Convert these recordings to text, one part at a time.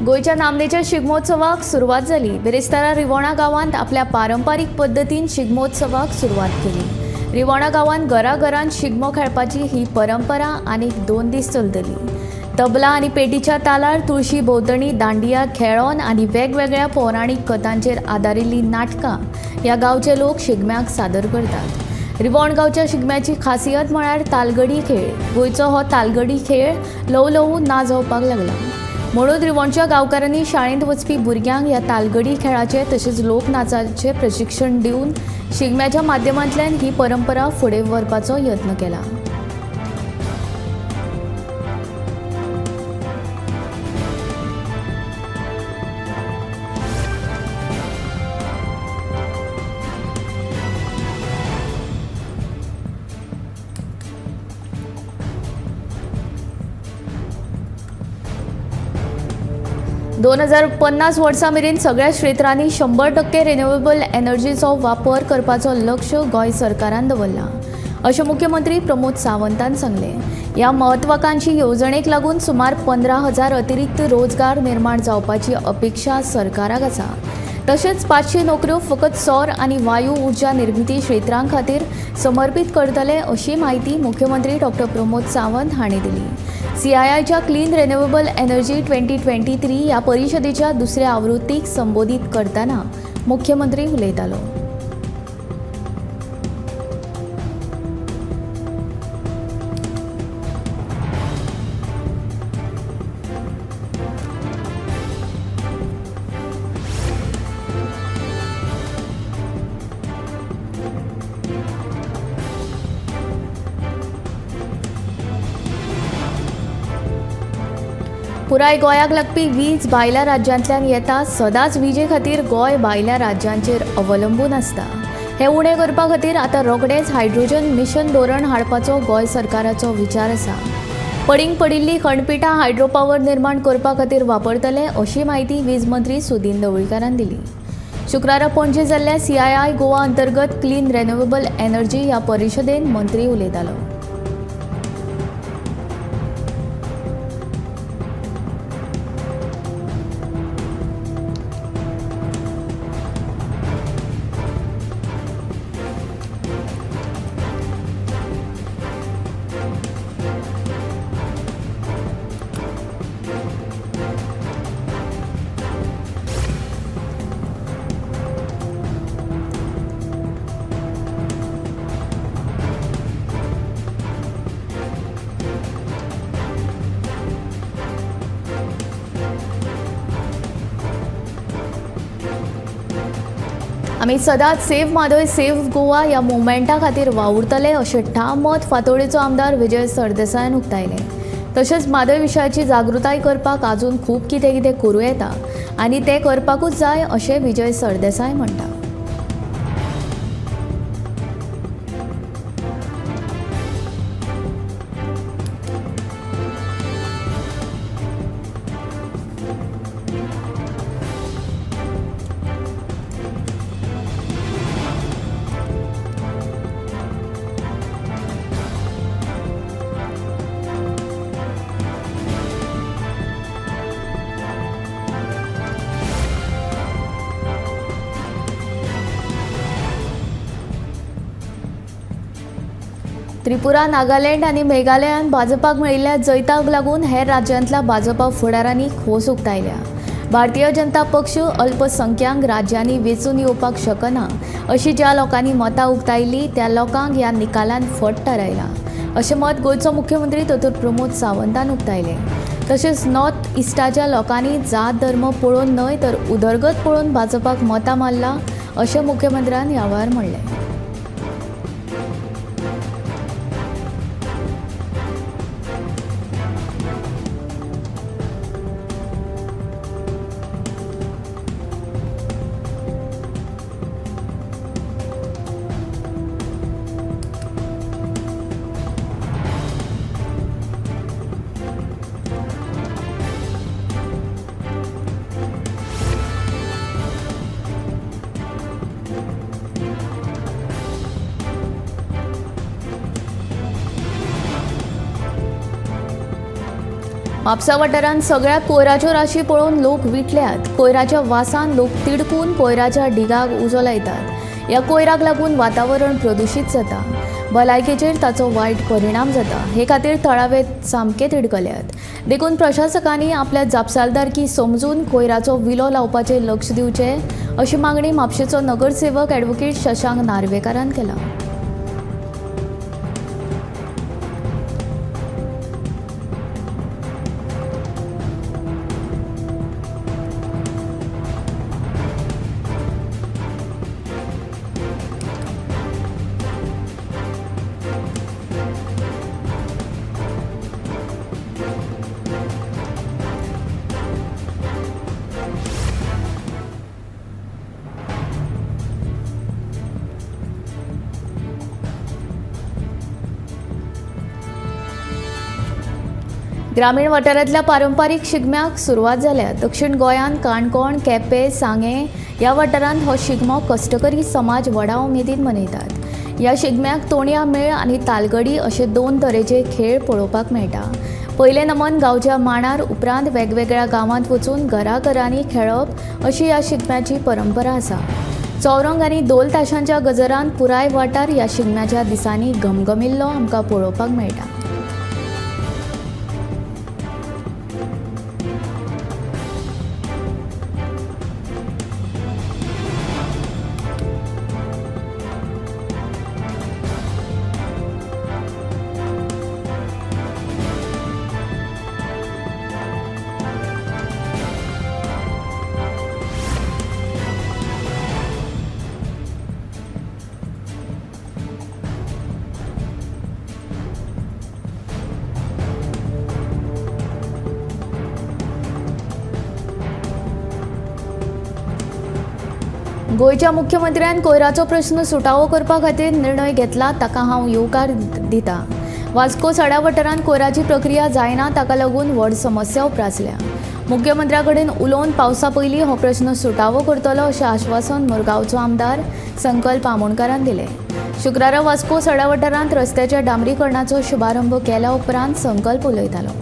गोंयच्या नामनेच्या शिगमोत्सवाक सुरवात जाली. बिरेस्तारा रिवोणा गांवांत आपल्या पारंपारीक पद्दतीन शिगमोत्सवाक सुरवात केली. रिवोणा गांवांत घराघरांत शिगमो खेळपाची ही परंपरा आनीक 2 दीस चलतली. तबला आनी पेटीच्या तालार तुळशी भोंवतणी दांडिया खेळोन आनी वेगवेगळ्या पौराणीक कथांचेर आदारिल्ली नाटकां ह्या गांवचे लोक शिगम्याक सादर करतात. रिवोण गांवच्या शिगम्याची खासियत म्हळ्यार तालगडी खेळ. गोंयचो हो तालगडी खेळ ल्हवू ल्हवू ना जावपाक लागला. म्हणून रिवोणच्या गांवकारांनी शाळेंत वचपी भुरग्यांक ह्या तालगडी खेळाचें तशेंच लोकनाचाचें प्रशिक्षण दिवन शिगम्याच्या माध्यमांतल्यान ही परंपरा फुडें व्हरपाचो यत्न केला. दोन 2050 वर्सां मेरेन सगळ्या क्षेत्रांनी 100% रिन्युएबल एनर्जीचो वापर करपाचो लक्ष गोंय सरकारान दवरला अशें मुख्यमंत्री प्रमोद सावंतान सांगलें. ह्या म्हत्वाकांक्षी येवजणेक लागून सुमार 15,000 अतिरिक्त रोजगार निर्माण जावपाची अपेक्षा सरकाराक आसा. तशेंच 500 नोकऱ्यो फकत सौर आनी वायू ऊर्जा निर्मिती क्षेत्रां खातीर समर्पीत करतले अशी म्हायती मुख्यमंत्री डॉक्टर प्रमोद सावंत हांणी दिली. सीआयआयच्या क्लीन रिन्युएबल एनर्जी 2023 ह्या परिशदेच्या दुसऱ्या आवृत्तीक संबोधीत करतना मुख्यमंत्री उलयतालो. पुराय गोंयाक लागपी वीज भायल्या राज्यांतल्यान येता. सदांच विजे खातीर गोंय भायल्या राज्यांचेर अवलंबून आसता. हें उणें करपा खातीर आतां रोखडेंच हायड्रोजन मिशन धोरण हाडपाचो गोंय सरकाराचो विचार आसा. पडींग पडिल्ली खणपिठां हायड्रो पावर निर्माण करपा खातीर वापरतले अशी म्हायती वीज मंत्री सुदिन ढवळीकारान दिली. शुक्रारा पणजे जाल्ल्या सीआयआय गोवा अंतर्गत क्लीन रिन्युएबल एनर्जी ह्या परिशदेंत मंत्री उलयतालो. आमी सदांच सेव्ह म्हादय सेव्ह गोवा ह्या मुवमेंटा खातीर वावुरतले अशें ठाम मत फातोडेचो आमदार विजय सरदेसायान उक्तायलें. तशेंच म्हादय विशयाची जागृताय करपाक आजून खूब कितें कितें करूं येता आनी तें करपाकूच जाय अशें विजय सरदेसाय म्हणटा. त्रिपुरा, नागालँड आनी मेघालयांत भाजपाक मेळिल्ल्या जैताक लागून हेर राज्यांतल्या भाजपा फुडारांनी खोस उक्तायल्या. भारतीय जनता पक्ष अल्पसंख्याक राज्यांनी वेंचून येवपाक शकना अशी ज्या लोकांनी मतां उक्तायली त्या लोकांक ह्या निकालान फट थारायला अशें मत गोंयचो मुख्यमंत्री दोतोर प्रमोद सावंतान उक्तायलें. तशेंच नॉर्थ इस्टाच्या लोकांनी जात धर्म पळोवन न्हय तर उदरगत पळोवन भाजपाक मतां मारला अशें मुख्यमंत्र्यान ह्या वेळार म्हणलें. म्हापसा वाठारांत सगळ्या कोयराच्यो राशी पळोवन लोक विटल्यात. कोयराच्या वासान लोक तिडकून कोयराच्या ढिगाक उजो लायतात. ह्या कोयराक लागून वातावरण प्रदुशीत जाता, भलायकेचेर ताचो वायट परिणाम जाता. हे खातीर थळावे सामके तिडकल्यात. देखून प्रशासकांनी आपल्या जापसालदारकी समजून कोयराचो विलो लावपाचेर लक्ष दिवचें अशी मागणी म्हापशेचो नगरसेवक ॲडव्होकेट शशांक नार्वेकारान केला. ग्रामीण वाठारांतल्या पारंपारीक शिगम्याक सुरवात जाल्या. दक्षिण गोंयांत काणकोण, केपें, सांगें ह्या वाठारांत हो शिगमो कश्टकरी समाज व्हडा उमेदीन मनयतात. ह्या शिगम्याक तोणया मेळ आनी तालगडी अशे दोन तरेचे खेळ पळोवपाक मेळटा. पयलें नमन गांवच्या मांडार, उपरांत वेगवेगळ्या गांवांत वचून घराघरांनी खेळप अशी ह्या शिगम्याची परंपरा आसा. चौरंग आनी धोल ताशांच्या गजरान पुराय वाठार ह्या शिगम्याच्या दिसांनी घमघमिल्लो आमकां पळोवपाक मेळटा. गोंयच्या मुख्यमंत्र्यान कोयराचो प्रश्न सुटावो करपा खातीर निर्णय घेतला, ताका हांव येवकार दिता. वास्को सड्या वाठारांत कोयराची प्रक्रिया जायना, ताका लागून व्हड समस्या उप्रासल्या. मुख्यमंत्र्या कडेन उलोवन पावसा पयलीं हो प्रश्न सुटावो करतलो अशें आश्वासन मुरगांवचो आमदार संकल्प आमोणकारान दिलें. शुक्रारा वास्को सड्या वाठारांत रस्त्याच्या डांबरीकरणाचो शुभारंभ केल्या उपरांत संकल्प उलयतालो.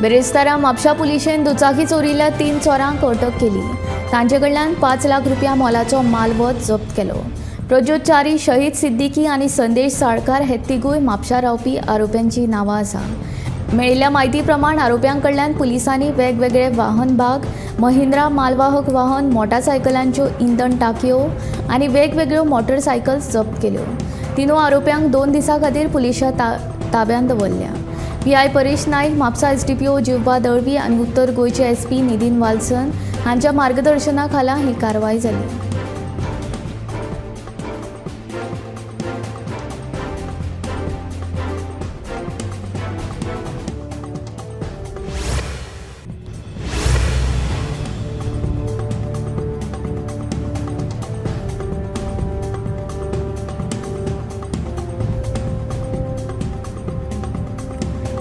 बिरेस्तारा म्हापशा पुलिशेन दुचाकी चोरिल्ल्या 3 चोरांक अटक केली. तांचे कडल्यान 5 लाख रुपया मोलाचो मालवत जप्त केलो. प्रज्योत च्यारी, शहीद सिद्दीकी आनी संदेश साळकार हे तिगूय म्हापशा रावपी आरोप्यांची नांवां आसा. मेळिल्ल्या म्हायती प्रमाण आरोप्यां कडल्यान पुलिसांनी वेगवेगळे वाहन भाग, महिंद्रा मालवाहक वाहन, मोटारसायकलांच्यो इंधन टाकयो आनी वेगवेगळ्यो मोटरसायकल्स जप्त केल्यो. 3 आरोप्यांक 2 दिसां खातीर पुलिशा ताब्यांत दवरल्या. PI Paresh Naik, Mapusa SDPO Jivba Dalvi आनी उत्तर गोंयचे SP Nitin Walson हांच्या मार्गदर्शना खाला ही कारवाय जाली.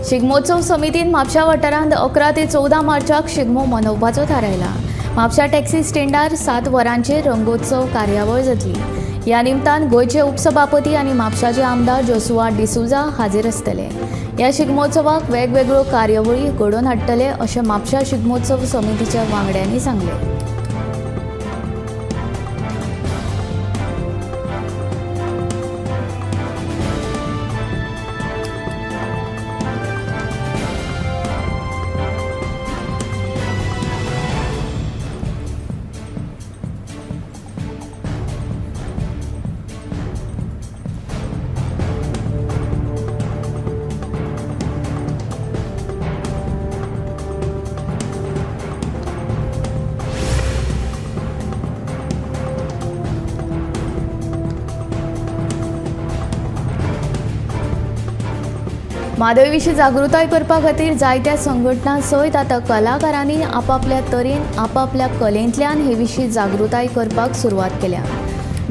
शिगमोत्सव समितीन म्हापशा वाठारांत 11 ते 14 मार्चाक शिगमो मनोवपाचो थारायला. म्हापशा टॅक्सी स्टँडार 7 वरांचेर रंगोत्सव कार्यावळ जातली. ह्या निमतान गोंयचे उपसभापती आनी म्हापशाचे आमदार जोसुआ डिसुजा हाजीर आसतले. ह्या शिगमोत्सवाक वेगवेगळ्यो कार्यावळी घडोवन हाडटले अशें म्हापशा शिगमोत्सव समितीच्या वांगड्यांनी सांगलें. म्हादय विशीं जागृताय करपा खातीर जायत्या संघटनां सयत आतां कलाकारांनी आपापल्या तरेन आपापल्या कलेंतल्यान हे विशीं जागृताय करपाक सुरवात केल्या.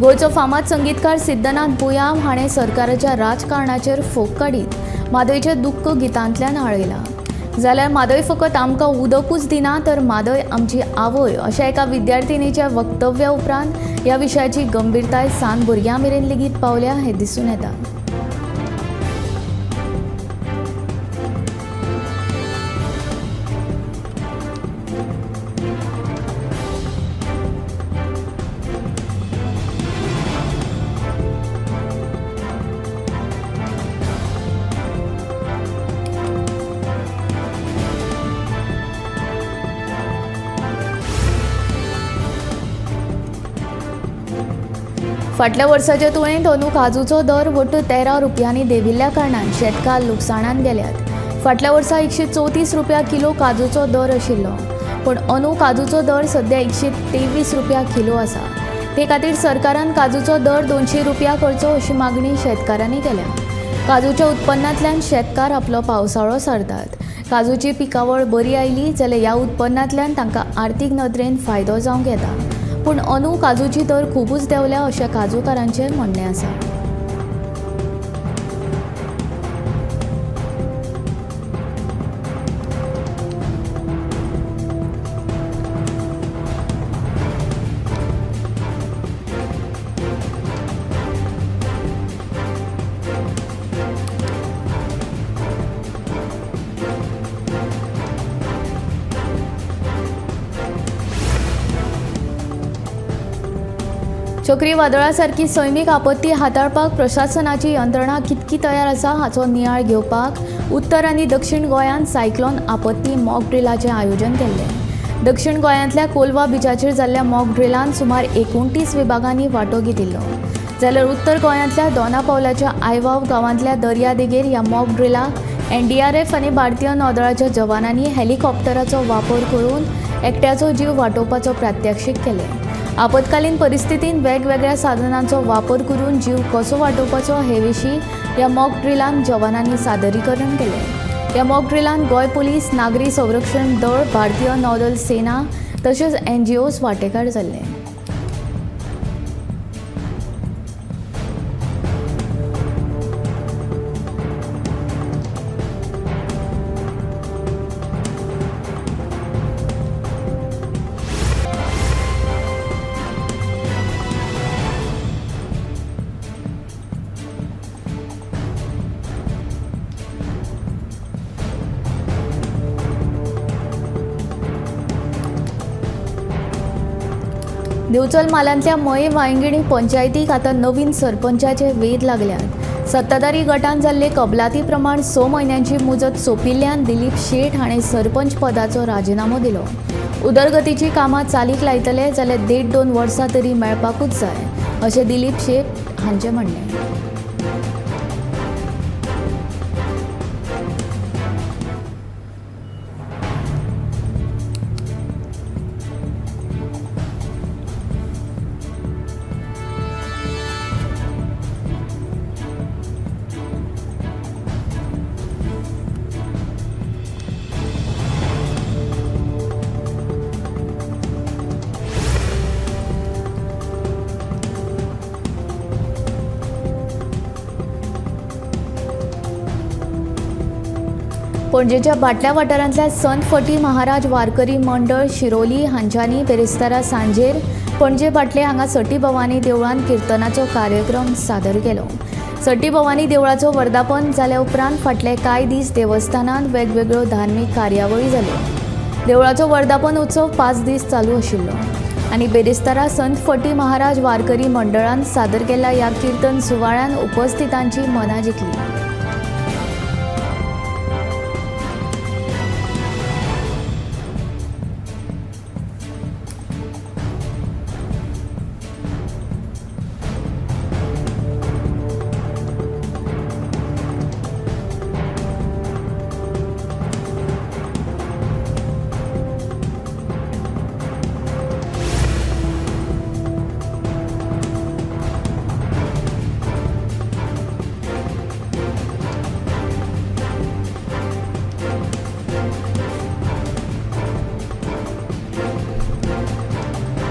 गोंयचो फामाद संगीतकार सिद्धनाथ बुयांव हाणें सरकाराच्या राजकारणाचेर फोग काडीत म्हादयचें दुख्ख गितांतल्यान आळयलां. जाल्यार म्हादय फकत आमकां उदकूच दिना तर म्हादय आमची आवय अशा एका विद्यार्थिनीच्या वक्तव्या उपरांत ह्या विशयाची गंभीरताय सान भुरग्यां मेरेन लेगीत पावल्या हें दिसून येता. फाटल्या वर्साचे तुळेंत अंदू काजूचो दर वट्ट 13 रुपयांनी देंविल्ल्या कारणान शेतकार लुकसाणान गेल्यात. फाटल्या वर्सा 134 रुपया किलो काजूचो दर आशिल्लो, पूण अंदू काजूचो दर सद्या 123 रुपया किलो आसा. ते खातीर सरकारान काजूचो दर 200 रुपया करचो अशी मागणी शेतकारांनी केल्या. काजूच्या उत्पन्नांतल्यान शेतकार आपलो पावसाळो सारतात. काजूची पिकावळ बरी आयली जाल्यार ह्या उत्पन्नांतल्यान तांकां आर्थीक नदरेन फायदो जावंक येता, पूण अंदू काजूची दर खुबूच देंवल्या अशें काजूकारांचें म्हणणें आसा. चक्रीवादळा सारकी सैमीक आपत्ती हाताळपाक प्रशासनाची यंत्रणा कितकी तयार आसा हाचो नियाळ घेवपाक उत्तर आनी दक्षिण गोंयांत सायक्लोन आपत्ती मॉक ड्रिलाचें आयोजन केल्लें. दक्षिण गोंयांतल्या कोलवा बिचाचेर जाल्ल्या मॉक ड्रिलान सुमार 29 विभागांनी वांटो घेतिल्लो, जाल्यार उत्तर गोंयांतल्या दोनापावलाच्या आयवाव गांवांतल्या दर्यादेगेर ह्या मॉक ड्रिलाक एनडीआरएफ आनी भारतीय नौदळाच्या जवानांनी हेलिकॉप्टराचो वापर करून एकट्याचो जीव वाटोवपाचो प्रात्यक्षीक केलें. आपत्कालीन परिस्थितींत वेगवेगळ्या साधनांचो वापर करून जीव कसो वाटोवपाचो हे विशीं ह्या मॉक ड्रिलान जवानांनी सादरीकरण केलें. ह्या मॉक ड्रिलान गोंय पुलीस, नागरी संरक्षण दळ, भारतीय नौदल सेना तशेंच एनजीओज वांटेकार जाल्ले. दिवचल म्हालांतल्या मये वांयगिणी पंचायतीक आतां नवीन सरपंचाचे वेध लागल्यात. सत्ताधारी गटान जाल्ले कबलाती प्रमाण 6 म्हयन्यांची मुजत सोंपिल्ल्यान दिलीप शेट हाणें सरपंच पदाचो राजिनामो दिलो. उदरगतीची कामां चालीक लायतले जाल्यार 1.5-2 वर्सां तरी मेळपाकूच जाय अशें दिलीप शेट हांचें म्हणणें. पणजेच्या बाटल्या वाठारांतल्या संत फटी महाराज वारकरी मंडळ शिरोली हांच्यांनी बिरेस्तारा सांजेर पणजे बाटले हांगा सटी भवानी देवळांत किर्तनाचो कार्यक्रम सादर केलो. सटी भवानी देवळाचो वर्धापन जाल्या उपरांत फाटले कांय दीस देवस्थानांत वेगवेगळ्यो धार्मीक कार्यावळी जाल्यो. देवळाचो वर्धापन उत्सव 5 दीस चालू आशिल्लो आनी बिरेस्तारा संत फटी महाराज वारकरी मंडळान सादर केल्ल्या ह्या किर्तन सुवाळ्यान उपस्थितांची मनां जिखली.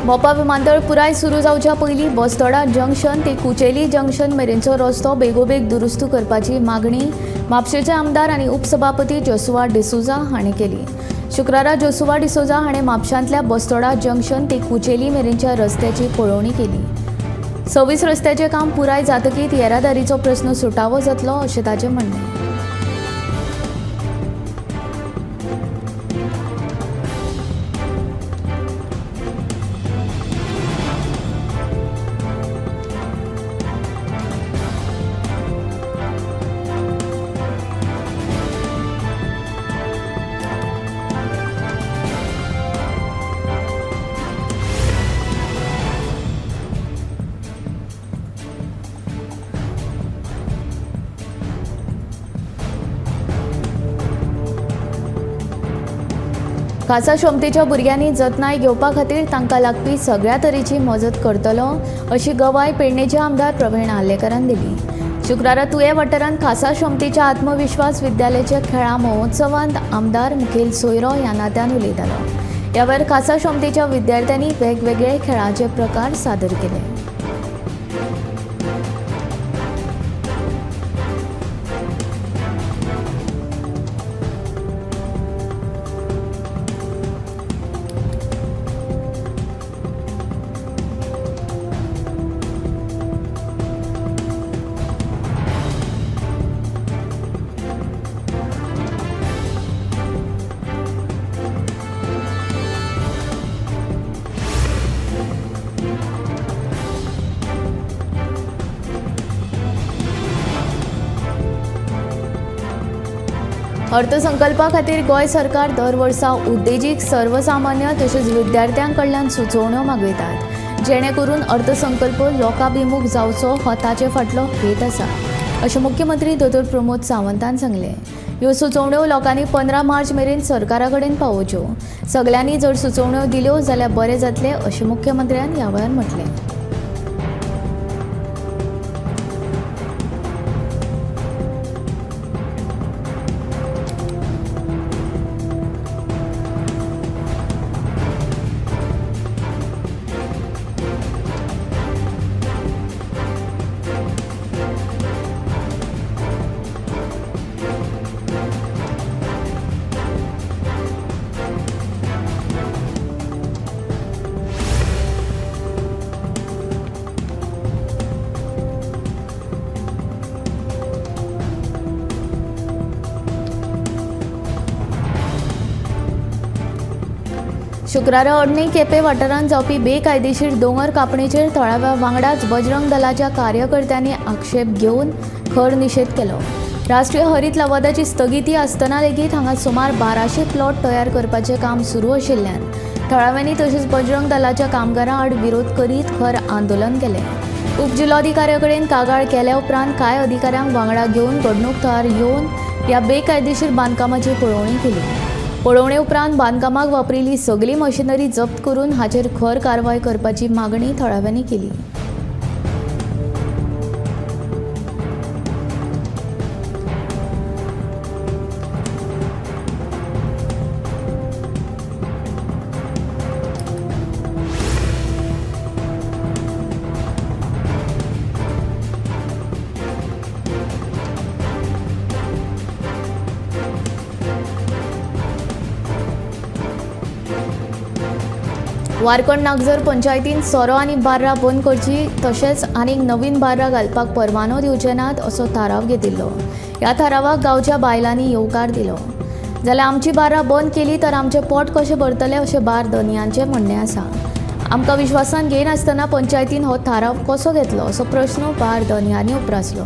मोपा विमानतळ पुराय सुरू जावच्या पयलीं बस्तोडा जंक्शन ते कुचेली जंक्शन मेरेनचो रस्तो बेगोबेग दुरुस्त करपाची मागणी म्हापशेंचे आमदार आनी उपसभापती जोसुआ डिसोझा हांणी केली. शुक्रारा जोसुआ डिसोझा हाणें म्हापशांतल्या बस्तोडा जंक्शन ते कुचेली मेरेनच्या रस्त्याची पळोवणी केली. 26 रस्त्याचें काम पुराय जातकीच येरादारीचो प्रस्न सुटावो जातलो अशें ताचें म्हणणें. खासा क्षमतेच्या भुरग्यांनी जतनाय घेवपा खातीर तांकां लागपी सगळ्या तरेची मजत करतलो अशी गवाय पेडणेचे आमदार प्रवीण आर्लेकारान दिली. शुक्रारा तुयें वाठारांत खासा क्षमतेच्या आत्मविश्वास विद्यालयाच्या खेळां महोत्सवांत आमदार मुखेल सोयरो ह्या नात्यान उलयतालो. ह्या वेळार खासा क्षमतेच्या विद्यार्थ्यांनी वेगवेगळे खेळाचे प्रकार सादर केले. अर्थसंकल्पा खातीर गोंय सरकार दर वर्सा उद्देजीक सर्वसामान्य तशेंच विद्यार्थ्यां कडल्यान सुचोवण्यो मागयतात, जेणे करून अर्थसंकल्प लोकाभिमुख जावचो हो ताचे फाटलो हेत आसा अशें मुख्यमंत्री दोतोर प्रमोद सावंतान सांगलें. ह्यो सुचोवण्यो लोकांनी 15 मार्च मेरेन सरकारा कडेन पावोवच्यो. सगल्यांनी जर सुचोवण्यो दिल्यो जाल्यार बरें जातलें अशें मुख्यमंत्र्यान ह्या वेळार म्हटलें. शुक्रारा अडणे केपें वाठारांत जावपी बेकायदेशीर दोंगर कापणीचेर थळाव्या वांगडाच बजरंग दलाच्या कार्यकर्त्यांनी आक्षेप घेवन खर निशेध केलो. राष्ट्रीय हरीत लवादाची स्थगिती आसतना लेगीत हांगा सुमार 1200 प्लॉट तयार करपाचें काम सुरू आशिल्ल्यान थळाव्यांनी तशेंच बजरंग दलाच्या कामगारां आड विरोध करीत खर आंदोलन केलें. उपजिल्लोधिकाऱ्या कडेन कागाळ केल्या उपरांत कांय अधिकाऱ्यांक वांगडा घेवन घडणूक थळार येवन ह्या बेकायदेशीर बांदकामाची पळोवणी केली. पळोवणे उपरांत बांदकामाक वापरिल्ली सगळी मशिनरी जप्त करून हाचेर खर कारवाय करपाची मागणी थळाव्यांनी केली. वारकण नागझर पंचायतीन सोरो आनी बार्रां बंद करची तशेंच आनीक नवीन बार्रां घालपाक परवानो दिवचे नात असो थाराव घेतिल्लो. ह्या थारावाक गांवच्या बायलांनी येवकार दिलो. जाल्यार आमची बार्रां बंद केली तर आमचें पोट कशें भरतलें अशें बार धनयांचें म्हणणें आसा. आमकां विश्वासान घेयनासतना पंचायतीन हो थाराव कसो घेतलो असो प्रस्न बार धनयांनी उप्रासलो.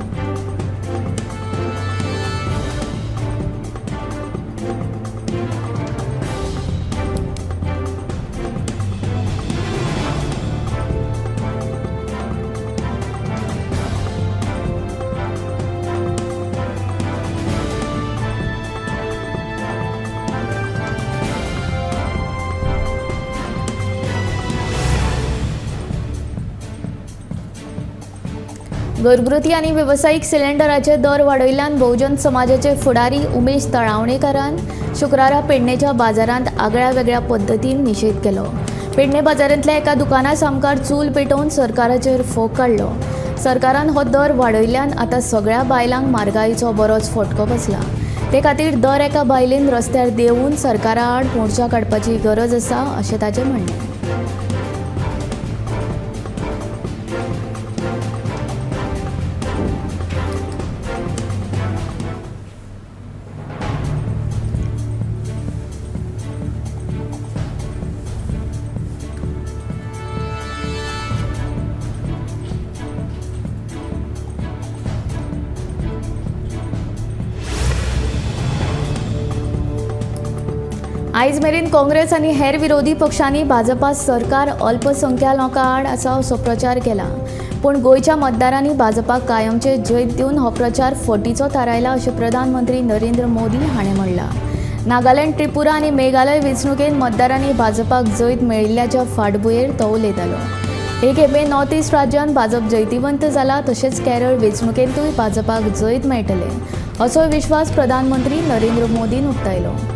घरगुती आनी वेवसायीक सिलिंडराचे दर वाडयल्ल्यान बहुजन समाजाचे फुडारी उमेश तळावणेकारान शुक्रारा पेडणेच्या बाजारांत आगळ्या वेगळ्या पद्दतीन निशेध केलो. पेडणे बाजारांतल्या एका दुकाना सामकार चूल पेटोवन सरकाराचेर फोग काडलो. सरकारान हो दर वाडयल्ल्यान आतां सगळ्या बायलांक म्हारगायेचो बरोच फटको बसला. ते खातीर दर एका बायलेन रस्त्यार देंवून सरकारा आड मोर्चा काडपाची गरज आसा अशें ताचें म्हणणें. आयज मेरेन काँग्रेस आनी हेर विरोधी पक्षांनी भाजपा सरकार अल्पसंख्या लोकां आड आसा असो प्रचार केला, पूण गोंयच्या मतदारांनी भाजपाक कायमचे जैत दिवन हो प्रचार फटीचो थारायला अशें प्रधानमंत्री नरेंद्र मोदी हाणें म्हणलां. नागालँड, त्रिपुरा आनी मेघालय वेंचणुकेंत मतदारांनी भाजपाक जैत मेळिल्ल्याच्या फाटभुंयेर तो उलयतालो. हे खेपे नॉर्थ ईस्ट राज्यांत भाजप जैतिवंत जाला, तशेंच केरळ वेंचणुकेंतूय भाजपाक जैत मेळटलें असो विश्वास प्रधानमंत्री नरेंद्र मोदीन उक्तायलो.